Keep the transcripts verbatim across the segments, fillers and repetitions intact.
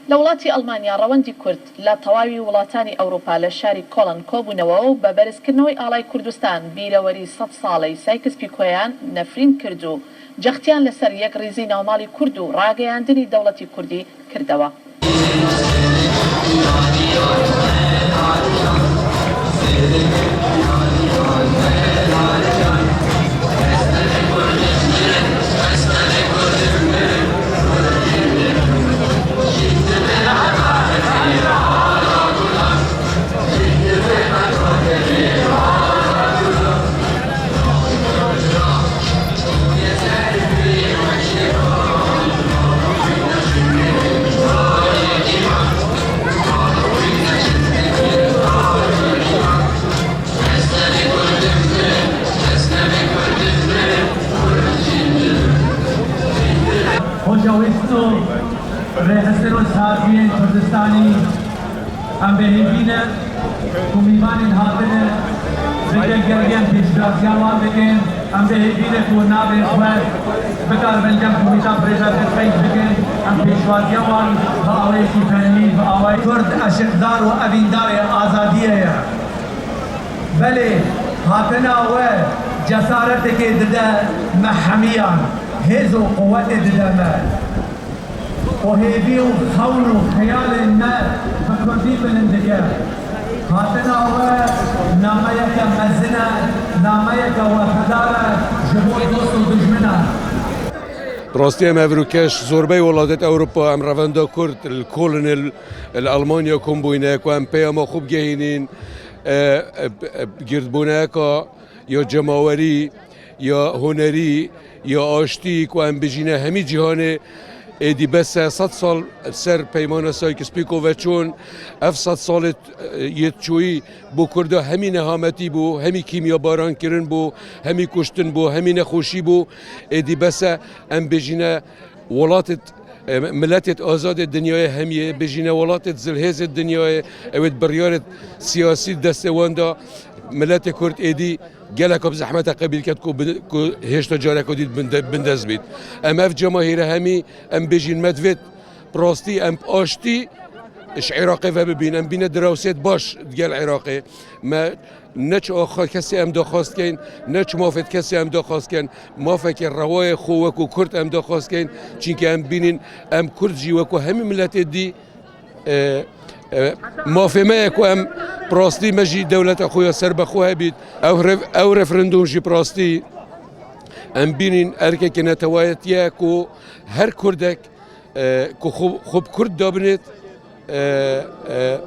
لە وڵاتی ئەڵمانیا ڕەوەندی کورد لە تەواوی وڵاتانی ئەوروپا لە شاری کۆڵن کۆبوونەوە و بە بەرزکردنەوەی ئاڵای کوردستان بیرەوەری سەد ساڵەی سایکس پیکۆیان نەفرین کرد و جەختیان لەسەر یەکڕیزی ناوماڵی کورد و ڕاگەیاندنی دەوڵەتی کوردی کردەوە. Xoşewîst û rêxistin û saziyên Kurdistanî, em bêhêvî ne ku mîvanên hatine bi gelgeliyên pêşwaziya wan bikin. Em bêhêvî ne ku navên xwe bikaribin cem komîta birêvebirin qeyd bikin. Em pêşwaziya wan bi awayekî fennî, bi awayekî Kurd eşiqdar û evîndarê azadiyê ye. Belê, hatina we cesareteke dide me hemiyan, hêz û quwetê dide me. Û hêvî û xewn û xeyalên me bi kurdî bilind dike. Hatina we nameyeke mezin e, nameyeke wefadar e ji bo dost û dijminan. Rastî em ev rûkeş zorbey welatêt Ewropa em revenda Kurd li Kolin li Elmanya kom bûyne ku em peyama xwe bigehînin, e, e, e, girdbûneyeka ya cemawerî, ya hunerî, ya aştî ku em bijîne hemî cîhanê êdî bes e. Sed sal ser peymana Sykes-Picot ve çûn, ev sed salê, e, yê çûyî bo Kurda hemî nehametî bû, hemî kîmyabaran kirin bû, hemî kuştin bû, hemî nexweşî bû. Êdî bes e, em bijîne welatêt, e, miletêt azadê dinyayê hemiyê, bijîne welatêt zilhêzêt dinyayê, ew ê biryarêt siyasî destê wan da. Miletê Kurd êdî geleka bi zehmeta qebîl ket ku bi, ku hêşta careka dî binde-, bindest bît. Em ev cemahîre hemî em bêjîn me divêt bi rastî em bi aştî ji Iraqê ve bibîn. Em bîne dirawsêt baş digel Iraqê. Me ne çi axa kesê em daxwaz keyn, ne çi mafêt kesê em daxwaz ken. Mafekê rewayê xwe wekû Kurd em daxwaz keyn. Çînkî em bînîn em Kurd jî wekû hemî miletê dî, e, e, mafê me ye ku em bi rastî me jî dewleta xwe ya serbexwe hebît. Ew rev-, ew referandûm jî bi rastî em bînîn erkeke netewayetî ye ku her Kurdek, e, ku xwe, xwe bi Kurd dabinêt, e, e,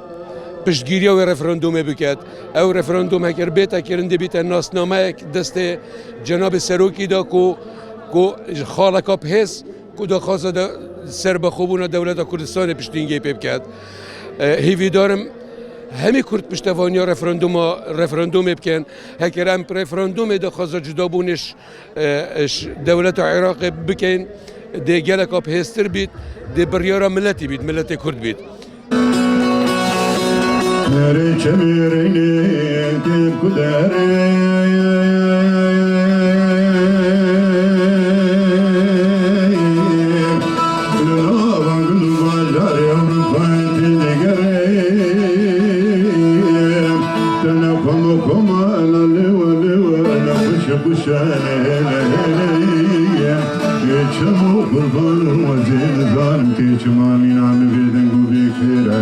piştgiriya wê referandûmê biket. Ew referandûm heger bête kirin dê bîte nasnameyek destê Cenabê Serokî de ku, ku xaleka bi hêz ku daxwaza de serbexwebûna dewleta Kurdistanê piştîngehî pê biket. E, hîvîdar im hemî Kurd piştevaniya referandûma, referandûmê bikin. Heger em referandûmê daxwaza cudabûnê ji, e, ji dewleta Iraqê bikin, dê geleka bi hêztir bît, dê biryara miletî bît, miletê Kurd bît. Nerê çemê reynê tê ku derê. Li nava gul û bajarê Ewropayê tê digerê. Tene kom û koma, la lê we lê we, la xweşe xweşe, lê lê lê lê. Ê çemo qurban û ez ê dizanim kê çima mîna min vê deng û vê kêr e.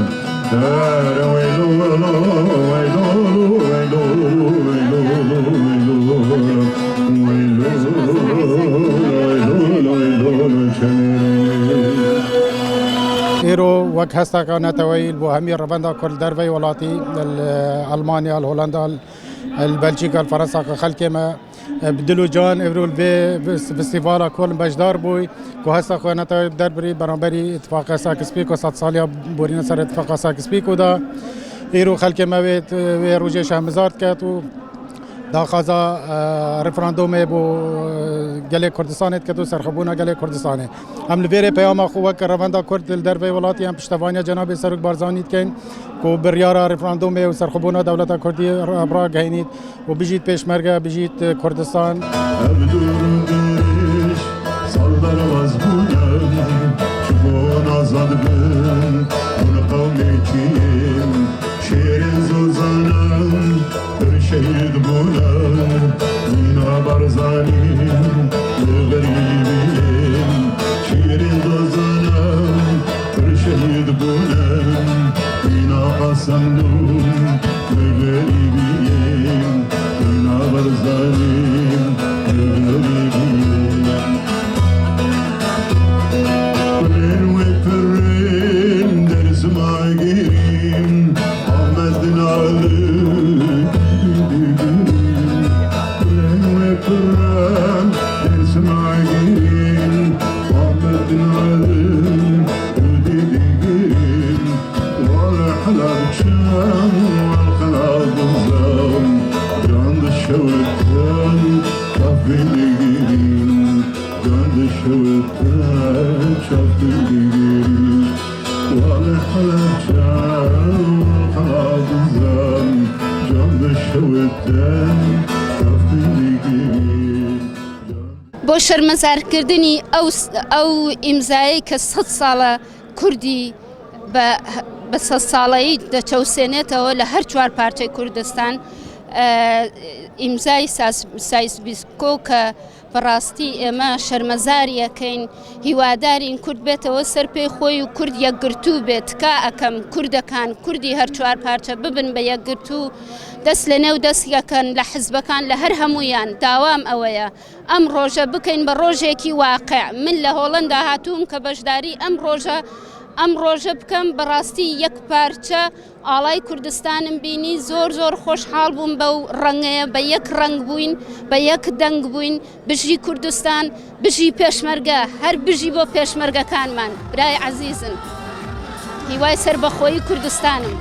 Îro wek hesteka neteweyî li bo hemî revenda Kurd li derveyî welatî, li Elmanya, li Holanda, li Belçîka, li Ferensa, xelkê me, bi dil û can êvro li vê festîvala Kolin beşdar bûy, ku hesta xwe neteweyî bi der birî beramberî îtifaqa Sykes-Picot sed saliya borîna ser îtifaqa Sykes-Picot da. Îro xelkê me wê, wê rojê şermizar diket û daxwaza, e, referandûmê bo, e, gelê Kurdistanê diket û serxwebûna gelê Kurdistanê. Em li vêrê peyama xwe wek revenda Kurd li derveyî welatî em piştevaniya Cenabê Serok Barzanî dikeyn ku biryara referandûmê û serxwebûna dewleta Kurdî ra-, ragihînît. û bijît Pêşmerge, bijît Kurdistan. Ev dûr û dirêj sal derbas bûne, ji bo azad bin, Zanim, pir şehîd bûnim, mîna Qesemlûm, li gerîbiyê, mîna Barzanî, li gerîbiyê. Kulên wê pirên dersima girîn, Ahmed Nalik, kulên wê pirên dersima girîn, Ahmed Nalik, û dî digirîn. Wele helal çem, wele helal dizem, can dişewite, çavê digirîn. Can dişewite, çavê digirîn. Wele helal çem, wele helal dizem, can dişewite, çavê digirîn. Bo şermezarkirdinî ew, ew îmzayê ke sed sal e Kurdî bi, bi sed saleyî diçewsênêtewe li her çar parçeyê Kurdistan, e, îmzayî sas-, seyî sed bîst ku ke bi rastî ême şermezarî ye keyn, hîwadarîn Kurd bêtewe ser pê xwe û Kurd yekgirtû bê. Tika ekem Kurdekan, Kurdî her çar parçe bibin bi yekgirtû, dest li nêw dest yekin li hizbekan, li her hemûyan. Dawam ewe ye. Em roje bikeyn bi rojekî waqî. Min li Holanda hatûm ke beşdarî em roje, em roje bikem, bi rastî yek parçe alay Kurdistanim bînî, zor zor xweşhal bûm be rengê, be yek reng bûyn, be yek deng bûyn. Bijî Kurdistan, bijî Pêşmerge, her bijî bo Pêşmergekanman. Birayê ezîzin. Hîwayê serbexweyî Kurdistanê.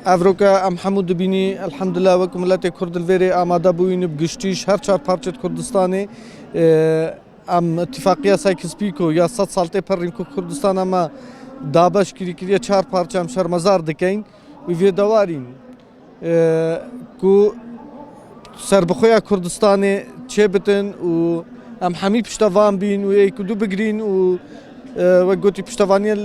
Evroke em hemû dibînî, elhamdulillah, wek miletê Kurd li vêrê amade bûyîn, bi giştî ji her çar parçeyê Kurdistanê, e, em îtifaqiya Sykes-Picot ya sed sal tê perîn ku Kurdistana me dabeş kirî kiriye çar parçe, em şermezar dikeyn û vê dewarîn, e, ku serbixweya Kurdistanê çêbitin û em hemî piştevan bîn û êk û du bigirîn û, e, wek gotî, piştevaniya, e,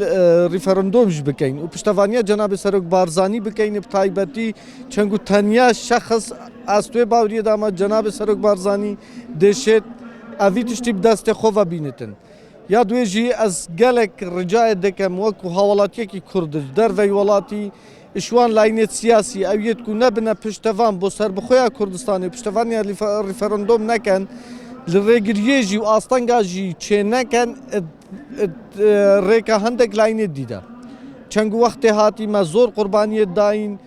referandûm jî bikeyn û piştevaniya Cenabê Serok Barzanî bikeyn, bi taybetî çend ku tenya şexs, ez tu wê baweriyê de me, Cenabê Serok Barzanî dê şêt evî tiştî bi destê xwe ve bînitin. Ya duê jî ez gelek ricayê dikim, wekû hawelatiyekî Kurd ji derveyî welatî, ji wan layînê siyasî, ew yêt ku nebine piştevan bo serbixweya Kurdistanê, piştevaniya refe-, referandûm neken, li rêgiriyê jî û astenga jî çê neken, id, id, e, rêka hindek layînê dî de. Çend ku wextê hatî me zor qurbaniyê dayîn,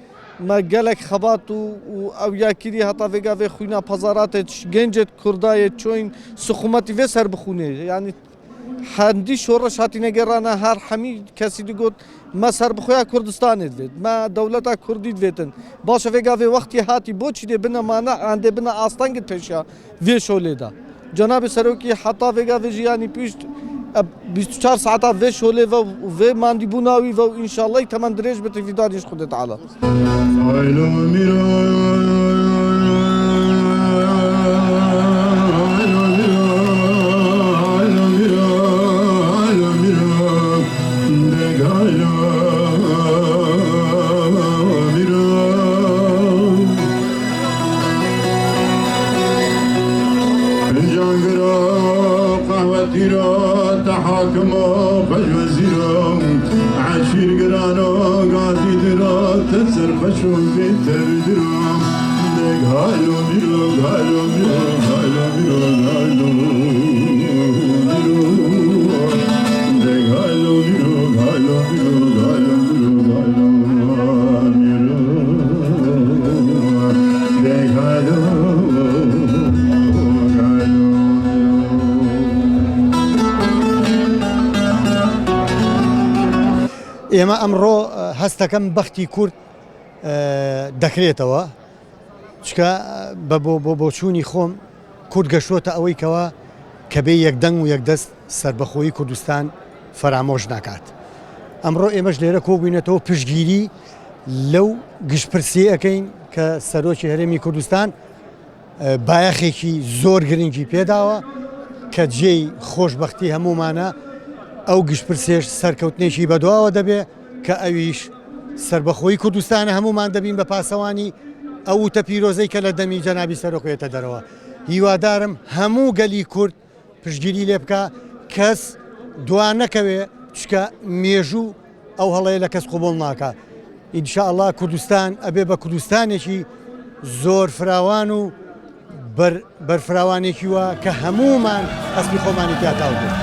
me gelek xebat û, û ew ya kirî heta vêga vê xwîna pezaratê ç-, gencê Kurda yê çoyîn sixûmetî vê serbixûnê. Yanî hendî şoreş hatîne gerana, her hemî kesî digot, me serbixweya Kurdistanê divêt, me dewleta Kurdî divêtin. Baş e, vêga vê wextî hatî, bo çi dê bine mane, endê bine astengê pêşiya vê şolê de. Cenabê Serokî heta vêga vê jî, yanî pişt, e, bîst û çar saeta vê şolê ve û vê mandîbûna wî ve û înşallah temen dirêj bi tevîdanî ji Xwedê Teala. Fincan gira qehwetî ra, te hakim o xweş wezîr o, eşîr giran o gazî dira, te serxweş o vê tevî dira. Deg halo mîro, halo mîro, halo mîro, halo mîro. Deg halo mîro, halo mîro, halo mîro, halo mîro. ئێمە ئەمڕۆ، ئە، هەستەکەم بەختی کورد ئە، دەکرێتەوە. چکە بە بۆ، بۆ، بۆچوونی خۆم کورد گەشتۆتە ئەوەی کەوا کە بێ یەکدەنگ و یەکدەست سەربەخۆیی کوردستان فەرامۆش ناکات. ئەمڕۆ ئێمەش لێرە کۆبووینەتەوە پشگیری لەو گشتپرسیە ئەکەین کە سەرۆکی هەرێمی کوردستان، ئە، بایەخێکی زۆر گرنگی پێداوە کە جێی خۆشبەختی هەمومانە. ئەو گشتپرسێش سەرکەوتنێکی بەدواوە دەبێ کە ئەویش سەربەخۆی کوردستانە. هەمومان دەبین بە پاسەوانی ئەو وتە پیرۆزەی کە لە دەمی جەنابی سەرۆک وێتە دەرەوە. هیوادارم هەموو گەلی کورد پشتگیری لێ بکا، کەس دوا نەکەوێ، چکە مێژوو ئەو هەڵەیە لە کەس قوبوڵ ناکا. ئینشاءالله کوردستان ئەبێ بە کوردستانێکی زۆر فراوان و بەر-، بەرفراوانێکی وە کە هەمومان هەستی خۆمانی تیا تاو بێت.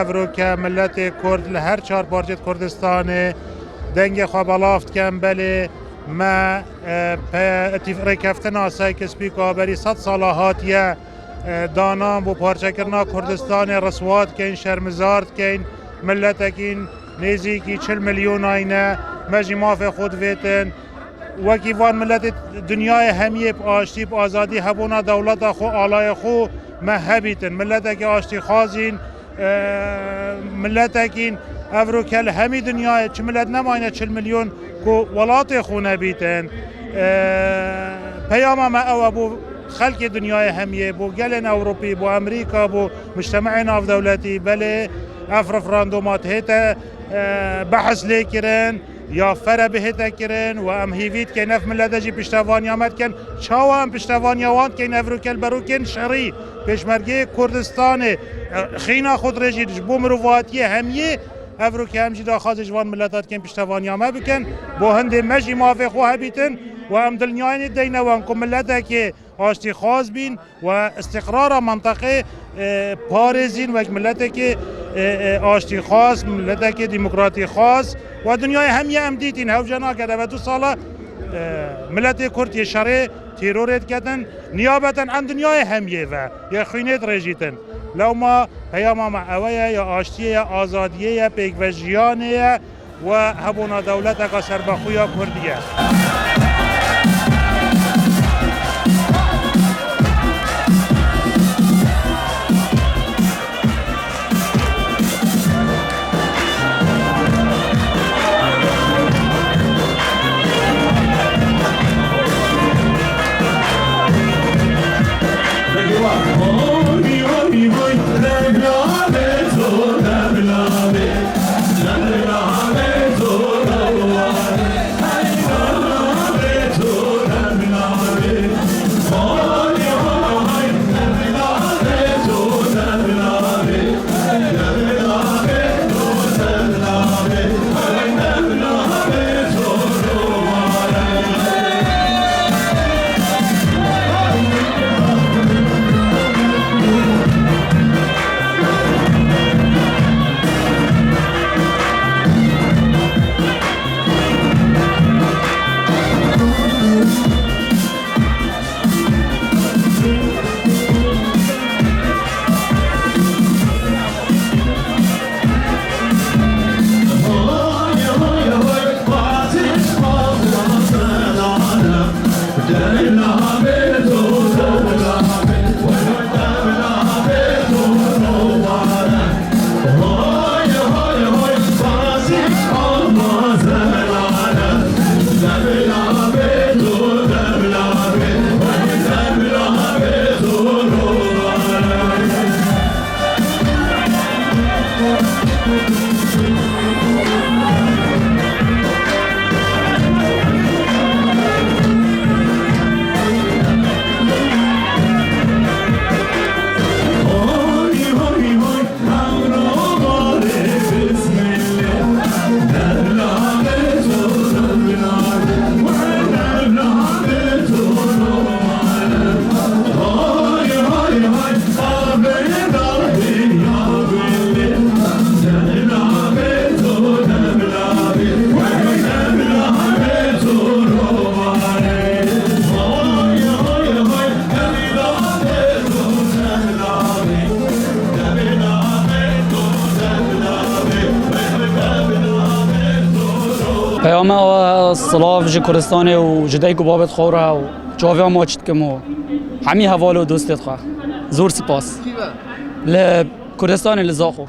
Evroke milletê Kurd li her çar parçeyê Kurdistanê dengê xwe belav dikin. Belê me, e, pe-, itîf-, rêkeftina Sykes-Picot berî sed sala hatiye, e, danan bo parçekirina Kurdistanê riswa dikeyn, şermizar dikeyn. Milletekî nêzîkî çil milyonayî ne, me jî mafê xwe divêtin. Wekî van milletê dinyayê hemiyê bi aştî, bi azadî hebûna dewleta xwe, alayê xwe me hebîtin. Milletekî aştîxwazîn, e, milletekîn evroke li hemî dinyayê, çi millet nemayne çil milyon ku welatê xwe nebîtin. E, peyama me ew e bo xelkê dinyayê hemiyê, bo gelên Ewropî, bo Amerîka, bo mujtemeê navdewletî, belê ev referanduma dihête, e, behs lê kirin. Ya fere bihête kirin û em hîvî dikeyn ev milete jî piştevaniya me dikin. Çawa em piştevaniya wan dikeyn? Evroke li berokên şerî, pêşmergeyê Kurdistanê, e, xîna xwe dirêjî ji bo mirovatiyê hemiyê, evroke em jî daxwazê ji van mileta dikin piştevaniya me bikin. Bo hindê me jî mafê xwe hebîtin û em dilniyayînê deyne wan ku miletekê aştîxwaz bîn û îstiqrara menteqê, e, parêzîn wek miletekê, e, e, aştîxwaz, miletekê demokratîxwaz û dinyayê hemiyê em dîtîn hewce nake de ve du sala, e, miletê Kurd yê şerê terorê diketin. Niyabeten em dinyayê hemiyê ve yê xwînê dirêjîtin. Lewma peyama me ewe ye, ya aştiyê ye, azadiyê ye, pêkvejiyanê ye. Û hebûna dewleteka serbexwe ya Kurdî ye. Peyama we silav ji Kurdistanê û ji dayik û babê xwe re û çaviya maç dikim û hemî heval û dostê xwe. Zor spas. Li Kurdistanê li Zaxo.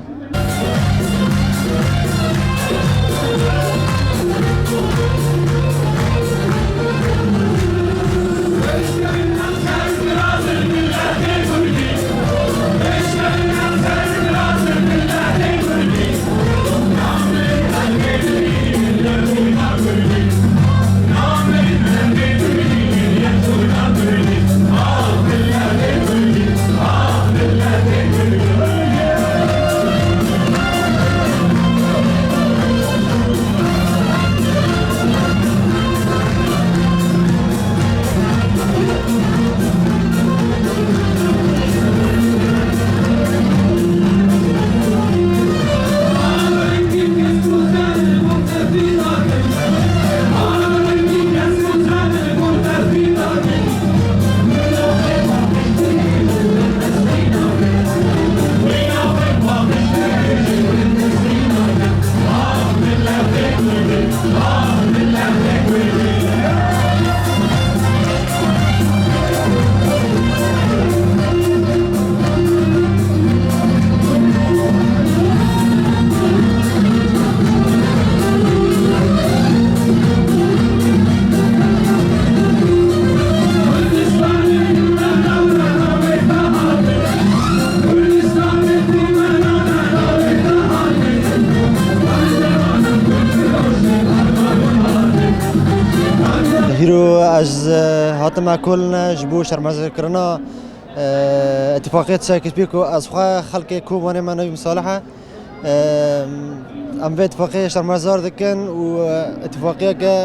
Hîro ez, e, hatime Kolne ji bo şermezarkirina, e, îtifaqiyê Çerkezpîk û ez xwe xelkê Kobanê me navî Misalih e. E, em vê îtifaqiyê şermezar dikin û, e, îtifaqiyeke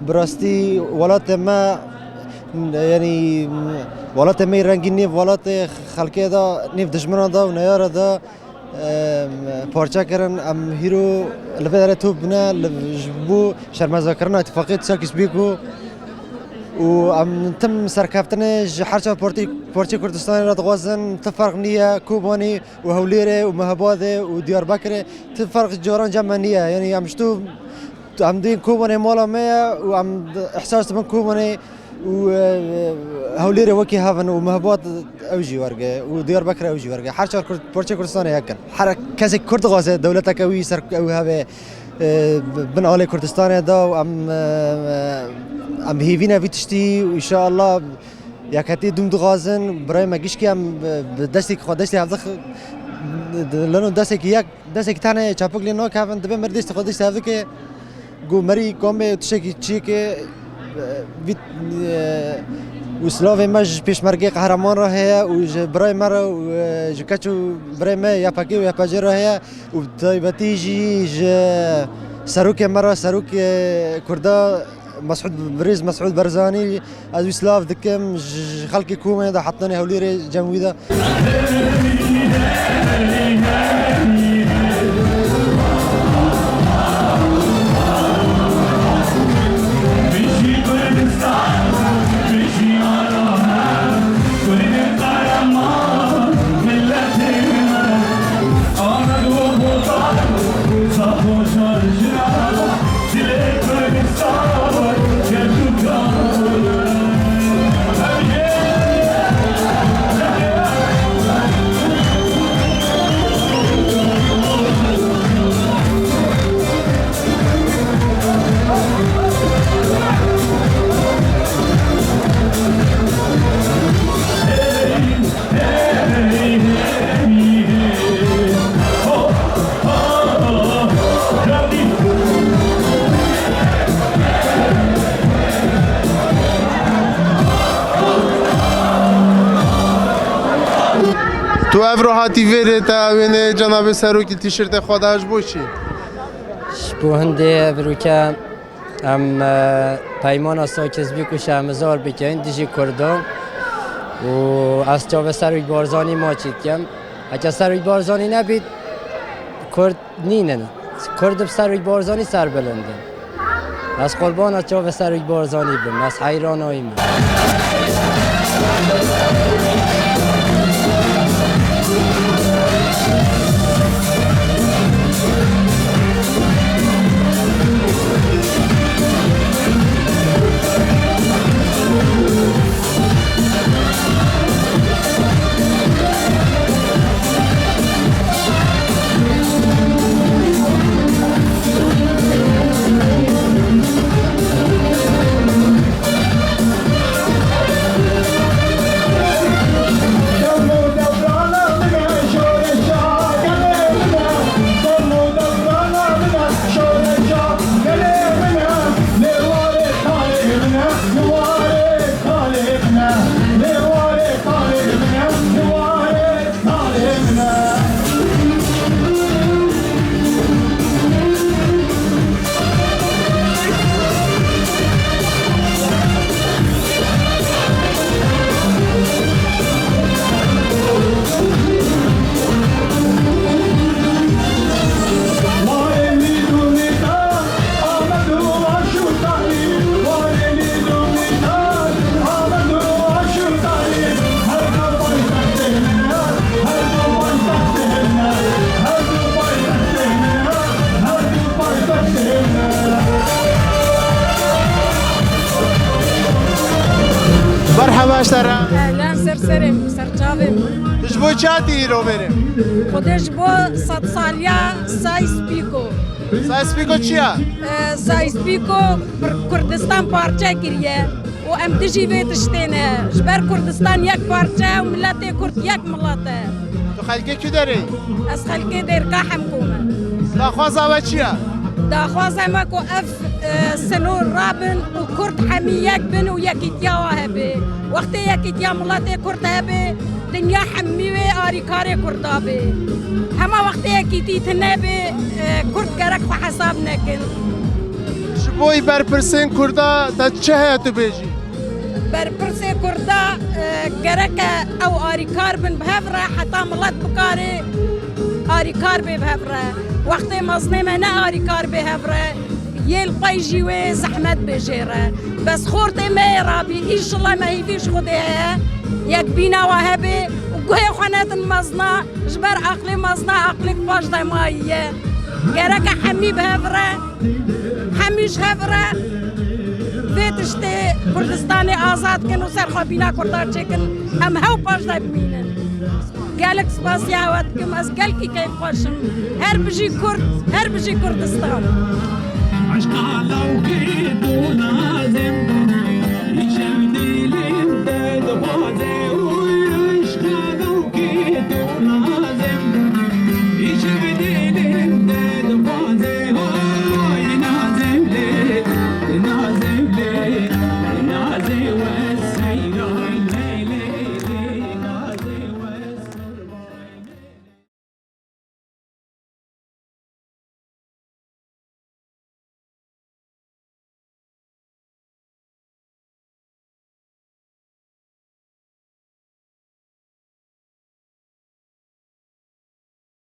bi rastî welatê me, yanî welatê me yê rengîn nêv welatê xelkê de, nêv dijminan de û neyara de, em, parçe kirin. Em hîro li vê derê top bûne li, ji bo şermezarkirina îtifaqiyê Çerkezpîk û, û em tim serkeftinê ji her çar partî, parçeyê Kurdistanê re dixwazin. Ti ferq niye Kobanê û Hewlêrê û Mehabadê û Diyarbekirê, ti ferq caran cem me niye. Yanî em ji tu Em dibên Kobanê mala me ye û em ihsas dibin Kobanê û, e, Hewlêrê wekî hev in û Mehbat ew jî werge û Diyarbekir ew jî werge. Her çar Kurd, parçeyê Kurdistanê yek in. Her kesek Kurd dixwaze dewleteke wî ser ew hebe, e, bin alê Kurdistanê de û em, e, em hêvî ne vî tiştî û înşeallah yekhetî dûm dixwazin. Birayê me gişkî em, e, bi destê xwe destê hev dix-, leno destekî yek, destekî tenê çapik lê nakevin, dibe merî destê xwe destê hev dike. Ku merî komê tiştekî çîkê, e, vît, e, û silavê me ji pêşmergê qehreman re heye û ji birayê me re û, e, ji keç û birayê me Y P G û Y P C re heye û bi taybetî jî ji serokê me re, serokê Kurda Mesûd, birêz Mesûd Barzanî, ez wî silav dikim, ji, ji xelkê Kobanê de hetanê Hewlêrê cem wî de. Tu evro hatî vêrê te wêneyê cenabê serokî tîşirtê xwe da ji bo çi? Ji bo hindê evroke em, e, peymana Sakizbî ku şermizar bikin dijî Kurdan û ez çavê Serok Barzanî maçî dikim. Heke Serok Barzanî nebît, Kurd nînin. Kurd bi Serok Barzanî serbilind in. Ez qurbana çavê Serok Barzanî bim. Ez heyranayî me. Merhaba ji te re. Ehlen, ser serê min, ser çavê min. Tu ji bo çi hatî îro vêrê? Xwedê ji bo sedsaliya Sykes-Picot. Sykes-Picot çi ye? Ee, Sykes-Picot bir Kurdistan parçe kiriye. Û em dijî vê tiştê ne. Ji ber Kurdistan yek parçe û miletê Kurd yek milet e. Tu xelkê ku derê yî? Ez xelkê Dêrika Hemko me. Daxwaza we çi ye? Daxwaza me ku ev, e, sinor rabin û Kurd hemî yek bin û yekîtiya we hebe. Wextê yekîtiya miletê Kurd hebe, dinya hemî wê arîkarê Kurda be. Hema wextê yekîtî tune be, e, Kurd gerek xwe hesab nekin. Ji bo berpirsên Kurda te çi heye tu bêjî? Berpirsê Kurda, e, gereke ew arîkar bin bi hev re heta milet bikare arîkar bê bi hev re. Wextê mezinê me ne arîkar bê hev re, yê li pey jî wê zehmet bê jê re. Bes xortê me yê rabî, înşallah me hîvî ji Xwedê heye, yekbîna we hebe û guhê xwe nedin mezina, ji ber aqlê mezina aqlêk paş de mayî ye. Gereke hemî bi hev re. Hemî ji hev re vê tiştê Kurdistanê azad kin û serxwebîna Kurdan çêkin. Em hew paş de bimînin. Gelek spasiya we dikim. Ez gelkî keyfxweş im. Her bijî Kurd, her bijî Kurdistan. Aşka lawkê tu lazim.